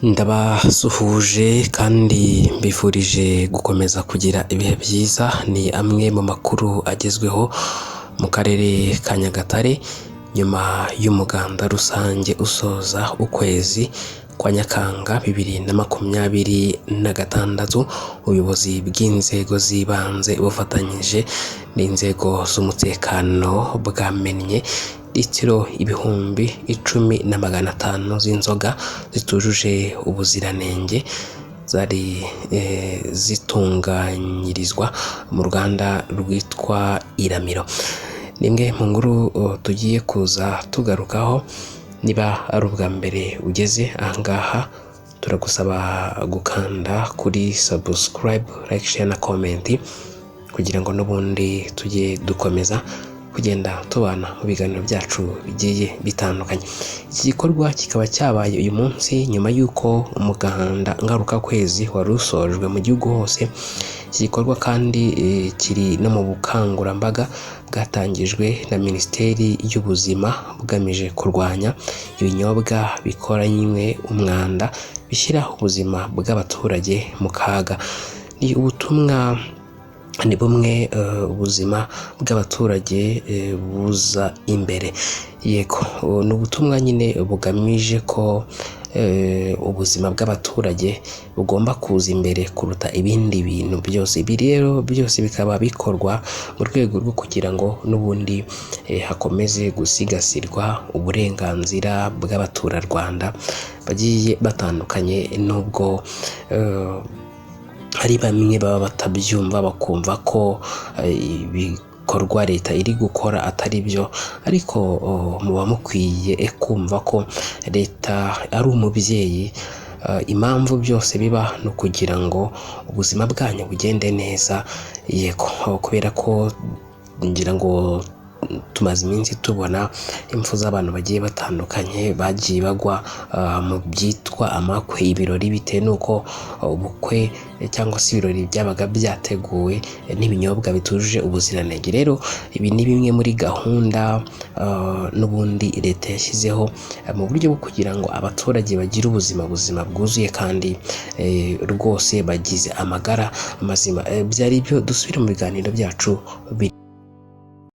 Ndabasuhuje kandi mbifurije gukomeza kugira ibihe byiza. Ni amwe mu makuru agezweho mu karere ka Nyagatare nyuma y'umuganda rusange usoza ukwezi kwa Nyakanga 2026. Ubuyobozi bw'inzego z'ibanze bufatanyije n'inzego z'umutekano bwamennye litiro 10,500 z'inzoga zitujuje ubuziranenge zari zitunganyirizwa mu ruganda rwitwa Iramiro. Ni imwe mu nkuru tugiye kuza tugarukaho. Niba ari ubwa mbere ugeze ahangaha, turagusaba gukanda kuri subscribe, like, share na comment kugira ngo n'ubundi tujye dukomeza kugenda tubana mu biganiro byacu bigiye bitandukanye. Iki gikorwa kikaba cyabaye uyu munsi nyuma y'uko umuganda ngarukakwezi wari usojwe mu gihugu hose. Iki gikorwa kandi kiri no mu bukangurambaga bwatangijwe na Minisiteri y'Ubuzima bugamije kurwanya ibinyobwa bikoranywe umwanda bishyira ubuzima bw'abaturage mu kaga. Ni ubutumwa, ni bumwe ubuzima bw'abaturage buza imbere. Yego, ni ubutumwa nyine bugamije ko ubuzima bw'abaturage bugomba kuza imbere kuruta ibindi bintu byose. Ibi rero byose bikaba bikorwa mu rwego rwo kugira ngo n'ubundi hakomeze gusigasirwa uburenganzira bw'abaturarwanda bagiye batandukanye, nubwo hari bamwe baba batabyumva, bakumva ko ibikorwa leta iri gukora atari byo, ariko muba mukwiye kumva ko leta ari umubyeyi. Impamvu byose biba ni ukugira ngo ubuzima bwanyu bugende neza. Yego, kubera ko ngira ngo tumaze iminsi tubona impfu z'abantu bagiye batandukanye bagiye bagwa mu byitwa amakwe, ibirori, bitewe n'uko ubukwe cyangwa se ibirori byabaga byateguwe n'ibinyobwa bitujuje ubuziranenge. Rero ibi ni bimwe muri gahunda n'ubundi leta yashyizeho mu buryo bwo kugira ngo abaturage bagire ubuzima buzima bwuzuye kandi rwose bagize amagara mazima. Byari ibyo, dusubire mu biganiro byacu.